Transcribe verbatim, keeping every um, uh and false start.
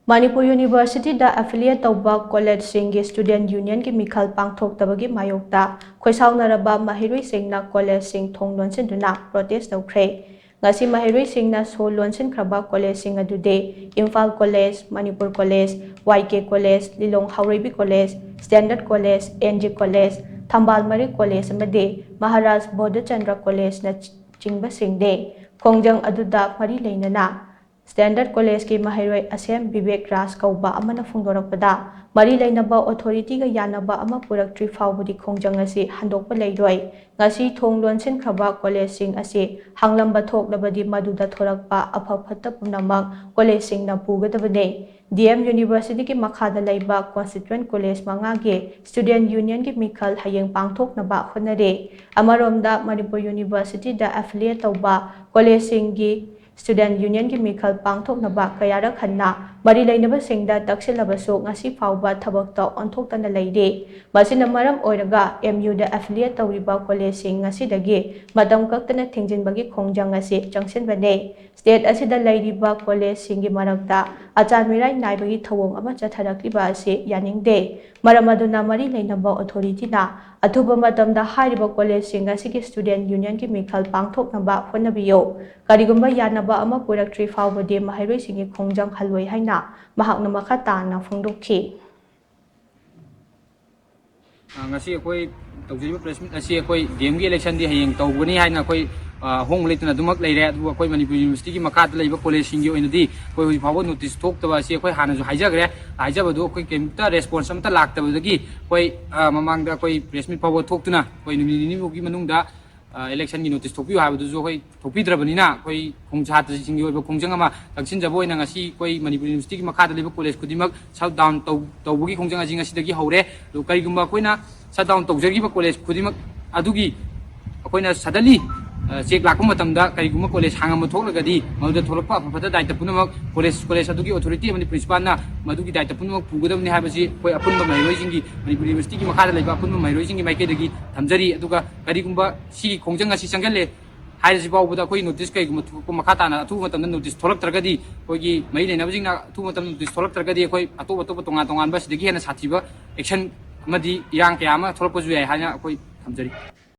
ꯃꯅꯤꯄꯨꯔ ꯌꯨꯅꯤꯚꯔꯁꯤꯇꯤꯗ ꯑꯦꯐꯤꯂꯤꯌꯦꯠ ꯇꯧꯕ ꯀꯣꯂꯦꯖꯁꯤꯡꯒꯤ ꯁ꯭ꯇꯨꯗꯦꯟꯠ ꯌꯨꯅꯤꯌꯟꯒꯤ ꯃꯤꯈꯜ ꯄꯥꯡꯊꯣꯛꯇꯕꯒꯤ ꯃꯥꯌꯣꯛꯇ ꯈꯣꯏꯁꯥꯎꯅꯔꯕ ꯃꯍꯩꯔꯣꯏꯁꯤꯡꯅ ꯀꯣꯂꯦꯖꯁꯤꯡ ꯊꯣꯡ ꯂꯣꯟꯁꯤꯟꯗꯨꯅ ꯄ꯭ꯔꯣꯇꯦꯁ ꯇꯧꯈ꯭ꯔꯦ꯫ ꯉꯁꯤ ꯃꯍꯩꯔꯣꯏꯁꯤꯡꯅ ꯁꯣ ꯂꯣꯟꯁꯤꯟꯈ꯭ꯔꯕ ꯀꯣꯂꯦꯖꯁꯤꯡ ꯑꯗꯨꯗꯤ Imphal college, Manipur college, Y K college, Lilong Haoreibi college, standard college, N G college, Thambal Marik college ꯑꯃꯗꯤ ꯃꯍꯥꯔꯥꯖ ꯕꯣꯙꯆꯟꯗ꯭ꯔ ꯀꯣꯂꯦꯖꯅ ꯆꯤꯡꯕꯁꯤꯡꯅꯤ꯫ ꯈꯣꯡꯖꯪ ꯑꯗꯨꯗ ꯃꯔꯤ ꯂꯩꯅꯅ ꯁ꯭ꯇꯦꯟꯗꯔꯠ ꯀꯣꯂꯦꯖꯀꯤ ꯃꯍꯩꯔꯣꯏ ꯑꯁꯦꯝ ꯕꯤꯕꯦꯛ ꯔꯥꯖ ꯀꯧꯕ ꯑꯃꯅ ꯐꯣꯡꯗꯣꯔꯛꯄꯗ, ꯃꯔꯤ ꯂꯩꯅꯕ ꯑꯣꯊꯣꯔꯤꯇꯤꯒ ꯌꯥꯅꯕ ꯑꯃ ꯄꯨꯔꯛꯇ꯭ꯔꯤ ꯐꯥꯎꯕꯗꯤ ꯈꯣꯡꯖꯪ ꯑꯁꯤ ꯍꯟꯗꯣꯛꯄ ꯂꯩꯔꯣꯏ꯫ ꯉꯁꯤ ꯊꯣꯡ ꯂꯣꯟꯁꯤꯟꯈ꯭ꯔꯕ ꯀꯣꯂꯦꯖꯁꯤꯡ ꯑꯁꯤ ꯍꯥꯡꯂꯝꯕ ꯊꯣꯛꯂꯕꯗꯤ ꯃꯗꯨꯗ ꯊꯣꯔꯛꯄ ꯑꯐ ꯐꯠꯇ ꯄꯨꯝꯅꯃꯛ ꯀꯣꯂꯦꯖꯁꯤꯡꯅ ꯄꯨꯒꯗꯕꯅꯤ꯫ ꯗꯤ ꯑꯦꯝ ꯌꯨꯅꯤꯚꯔꯁꯤꯇꯤꯒꯤ ꯃꯈꯥꯗ ꯂꯩꯕ ꯀꯣꯟꯁꯇꯤꯇ꯭ꯌꯨꯌꯦꯟꯠ ꯀꯣꯂꯦꯖ ꯃꯉꯥꯒꯤ ꯁ꯭ꯇꯨꯗꯦꯟꯠ ꯌꯨꯅꯤꯌꯟꯒꯤ ꯃꯤꯈꯜ ꯍꯌꯦꯡ ꯄꯥꯡꯊꯣꯛꯅꯕ ꯍꯣꯠꯅꯔꯤ꯫ ꯑꯃꯔꯣꯝꯗ, ꯃꯅꯤꯄꯨꯔ ꯌꯨꯅꯤꯚꯔꯁꯤꯇꯤꯗ ꯑꯦꯐꯤꯂꯤꯌꯦꯠ ꯇꯧꯕ ꯀꯣꯂꯦꯖꯁꯤꯡꯒꯤ ꯁ꯭ꯇꯨꯗꯦꯟꯠ ꯌꯨꯅꯤꯌꯟꯒꯤ ꯃꯤꯈꯜ ꯄꯥꯡꯊꯣꯛꯅꯕ ꯀꯌꯥꯔꯛ ꯍꯟꯅ ꯃꯔꯤ ꯂꯩꯅꯕꯁꯤꯡꯗ ꯇꯛꯁꯤꯜꯂꯕꯁꯨ, ꯉꯁꯤ ꯐꯥꯎꯕ ꯊꯕꯛꯇ ꯑꯣꯟꯊꯣꯛꯇꯅ ꯂꯩꯔꯤ꯫ ꯃꯁꯤꯅ ꯃꯔꯝ ꯑꯣꯏꯔꯒ, ꯑꯦꯝ ꯌꯨꯗ ꯑꯦꯐꯤꯂꯤꯌꯦꯠ ꯇꯧꯔꯤꯕ ꯀꯣꯂꯦꯖꯁꯤꯡ ꯉꯁꯤꯗꯒꯤ ꯃꯇꯝ ꯀꯛꯇꯅ ꯊꯤꯡꯖꯤꯟꯕꯒꯤ ꯈꯣꯡꯖꯪ ꯑꯁꯤ ꯆꯪꯁꯤꯟꯕꯅꯤ꯫ ꯁ꯭ꯇꯦꯠ ꯑꯁꯤꯗ ꯂꯩꯔꯤꯕ ꯀꯣꯂꯦꯖꯁꯤꯡꯒꯤ ꯃꯔꯛꯇ ꯑꯆꯥꯟ ꯃꯤꯔꯥꯏ ꯅꯥꯏꯕꯒꯤ ꯊꯧꯑꯣꯡ ꯑꯃ ꯆꯠꯊꯔꯛꯂꯤꯕ ꯑꯁꯤ ꯌꯥꯅꯤꯡꯗꯦ꯫ ꯃꯔꯝ ꯑꯗꯨꯅ, ꯃꯔꯤ ꯂꯩꯅꯕ ꯑꯣꯊꯣꯔꯤꯇꯤꯅ ꯑꯊꯨꯕ ꯃꯇꯝꯗ ꯍꯥꯏꯔꯤꯕ ꯀꯣꯂꯦꯖꯁꯤꯡ ꯑꯁꯤꯒꯤ ꯁ꯭ꯇꯨꯗꯦꯟꯠ ꯌꯨꯅꯤꯌꯟꯒꯤ ꯃꯤꯈꯜ ꯄꯥꯡꯊꯣꯛꯅꯕ ꯍꯣꯠꯅꯕꯤꯌꯨ꯫ ꯀꯔꯤꯒꯨꯝꯕ ꯌꯥꯅꯕ ꯑꯃ ꯄꯨꯔꯛꯇ꯭ꯔꯤ ꯐꯥꯎꯕꯗꯤ ꯃꯍꯩꯔꯣꯏꯁꯤꯡꯒꯤ ꯈꯣꯡꯖꯪ ꯍꯜꯂꯣꯏ ꯍꯥꯏꯅ ꯃꯍꯥꯛꯅ ꯃꯈꯥ ꯇꯥꯅ ꯐꯣꯡꯗꯣꯛꯈꯤ꯫ ꯑ, ꯉꯁꯤ ꯑꯩꯈꯣꯏ ꯇꯧꯖꯔꯤꯕ ꯄ꯭ꯔꯦꯁ ꯃꯤꯠ ꯑꯁꯤ ꯑꯩꯈꯣꯏ ꯗꯤ ꯑꯦꯝꯒꯤ ꯏꯂꯦꯛꯁꯟꯗꯤ ꯍꯌꯦꯡ ꯇꯧꯒꯅꯤ ꯍꯥꯏꯅ ꯑꯩꯈꯣꯏ, ꯑ, ꯑꯍꯣꯡꯕ ꯂꯩꯇꯅ ꯑꯗꯨꯃꯛ ꯂꯩꯔꯦ꯫ ꯑꯗꯨꯕꯨ ꯑꯩꯈꯣꯏ ꯃꯅꯤꯄꯨꯔ ꯌꯨꯅꯤꯚꯔꯁꯤꯇꯤꯒꯤ ꯃꯈꯥꯗ ꯂꯩꯕ ꯀꯣꯂꯦꯖꯁꯤꯡꯒꯤ ꯑꯣꯏꯅꯗꯤ ꯑꯩꯈꯣꯏ ꯍꯧꯖꯤꯛ ꯐꯥꯎꯕ ꯅꯣꯇꯤꯁ ꯊꯣꯛꯇꯕ ꯑꯁꯤ ꯑꯩꯈꯣꯏ ꯍꯥꯟꯅꯁꯨ ꯍꯥꯏꯖꯈ꯭ꯔꯦ꯫ ꯍꯥꯏꯖꯕꯗꯨ ꯑꯩꯈꯣꯏ ꯀꯩꯝꯇ ꯔꯦꯁꯄꯣꯟꯁ ꯑꯃꯠꯇ ꯂꯥꯛꯇꯕꯗꯒꯤ ꯑꯩꯈꯣꯏ, ꯑ, ꯃꯃꯥꯡꯗ ꯑꯩꯈꯣꯏ ꯄ꯭ꯔꯦꯁ ꯃꯤꯠ ꯐꯥꯎꯕ ꯊꯣꯛꯇꯨꯅ ꯑꯩꯈꯣꯏ ꯅꯨꯃꯤꯠ ꯅꯤꯅꯤ ꯐꯥꯎꯒꯤ ꯃꯅꯨꯡꯗ, ꯑ, ꯏꯂꯦꯛꯁꯟꯒꯤ ꯅꯣꯇꯤꯁ ꯊꯣꯛꯄꯤꯌꯨ ꯍꯥꯏꯕꯗꯨꯁꯨ ꯑꯩꯈꯣꯏ ꯊꯣꯛꯄꯤꯗ꯭ꯔꯕꯅꯤꯅ, ꯑꯩꯈꯣꯏ ꯈꯣꯡ-, ꯁꯥꯇ꯭ꯔꯁꯤꯡꯒꯤ ꯑꯣꯏꯕ ꯈꯣꯡꯖꯪ ꯑꯃ ꯆꯪꯁꯤꯟꯖꯕ ꯑꯣꯏꯅ ꯉꯁꯤ ꯑꯩꯈꯣꯏ ꯃꯅꯤꯄꯨꯔ ꯌꯨꯅꯤꯚꯔꯁꯤꯇꯤꯒꯤ ꯃꯈꯥꯗ ꯂꯩꯕ ꯀꯣꯂꯦꯖ ꯈꯨꯗꯤꯡꯃꯛ ꯁꯠ ꯗꯥꯎꯟ ꯇꯧ-, ꯇꯧꯕꯒꯤ ꯈꯣꯡꯖꯪ ꯑꯁꯤ ꯉꯁꯤꯗꯒꯤ ꯍꯧꯔꯦ꯫ ꯑꯗꯨ ꯀꯔꯤꯒꯨꯝꯕ ꯑꯩꯈꯣꯏꯅ ꯁꯠ ꯗꯥꯎꯟ ꯇꯧꯖꯈꯤꯕ ꯀꯣꯂꯦꯖ ꯈꯨꯗꯤꯡꯃꯛ ꯑꯗꯨꯒꯤ ꯑꯩꯈꯣꯏꯅ ꯁꯗꯟꯂꯤ, ꯑ, ꯆꯦꯛ ꯂꯥꯛꯄ ꯃꯇꯝꯗ ꯀꯔꯤꯒꯨꯝꯕ ꯀꯣꯂꯦꯖ ꯍꯥꯡꯉꯝꯕ ꯊꯣꯛꯂꯒꯗꯤ, ꯃꯗꯨꯗ ꯊꯣꯛꯂꯛꯄ ꯑꯐ ꯐꯠꯇ ꯗꯥꯏꯇ ꯄꯨꯝꯅꯃꯛ ꯀꯣꯂꯦꯖ, ꯀꯣꯂꯦꯖ ꯑꯗꯨꯒꯤ ꯑꯣꯊꯣꯔꯤꯇꯤ ꯑꯃꯗꯤ ꯄ꯭ꯔꯤꯟꯁꯤꯄꯥꯜꯅ ꯃꯗꯨꯒꯤ ꯗꯥꯏꯇ ꯄꯨꯝꯅꯃꯛ ꯄꯨꯒꯗꯕꯅꯤ ꯍꯥꯏꯕꯁꯤ ꯑꯩꯈꯣꯏ ꯑꯄꯨꯟꯕ ꯃꯍꯩꯔꯣꯏꯁꯤꯡꯒꯤ, ꯃꯅꯤꯄꯨꯔ ꯌꯨꯅꯤꯚꯔꯁꯤꯇꯤꯒꯤ ꯃꯈꯥꯗ ꯂꯩꯕ ꯑꯄꯨꯟꯕ ꯃꯍꯩꯔꯣꯏꯁꯤꯡꯒꯤ ꯃꯥꯏꯀꯩꯗꯒꯤ ꯊꯝꯖꯔꯤ꯫ ꯑꯗꯨꯒ ꯀꯔꯤꯒꯨꯝꯕ ꯁꯤꯒꯤ ꯈꯣꯡꯖꯪ ꯑꯁꯤ ꯆꯪꯁꯤꯜꯂꯦ ꯍꯥꯏꯔꯤꯁꯤ ꯐꯥꯎꯕꯗ ꯑꯩꯈꯣꯏ ꯅꯣꯇꯤꯁ ꯀꯩꯒꯨꯝꯕ ꯊꯣꯛꯄ ꯃꯈꯥ ꯇꯥꯅ ꯑꯊꯨꯕ ꯃꯇꯝꯗ ꯅꯣꯇꯤꯁ ꯊꯣꯛꯂꯛꯇ꯭ꯔꯒꯗꯤ, ꯑꯩꯈꯣꯏꯒꯤ ꯃꯔꯤ ꯂꯩꯅꯕꯁꯤꯡꯅ ꯑꯊꯨꯕ ꯃꯇꯝꯗ ꯅꯣꯇꯤꯁ ꯊꯣꯛꯂꯛꯇ꯭ꯔꯒꯗꯤ ꯑꯩꯈꯣꯏ ꯑꯇꯣꯞ ꯑꯇꯣꯞꯄ ꯇꯣꯉꯥꯟ ꯇꯣꯉꯥꯟꯕ ꯁꯤꯗꯒꯤ ꯍꯦꯟꯅ ꯁꯥꯊꯤꯕ ꯑꯦꯛꯁꯟ ꯑꯃꯗꯤ ꯏꯔꯥꯡ ꯀꯌꯥ ꯑꯃ ꯊꯣꯛꯂꯛꯄꯁꯨ ꯌꯥꯏ ꯍꯥꯏꯅ ꯑꯩꯈꯣꯏ ꯊꯝꯖꯔꯤ꯫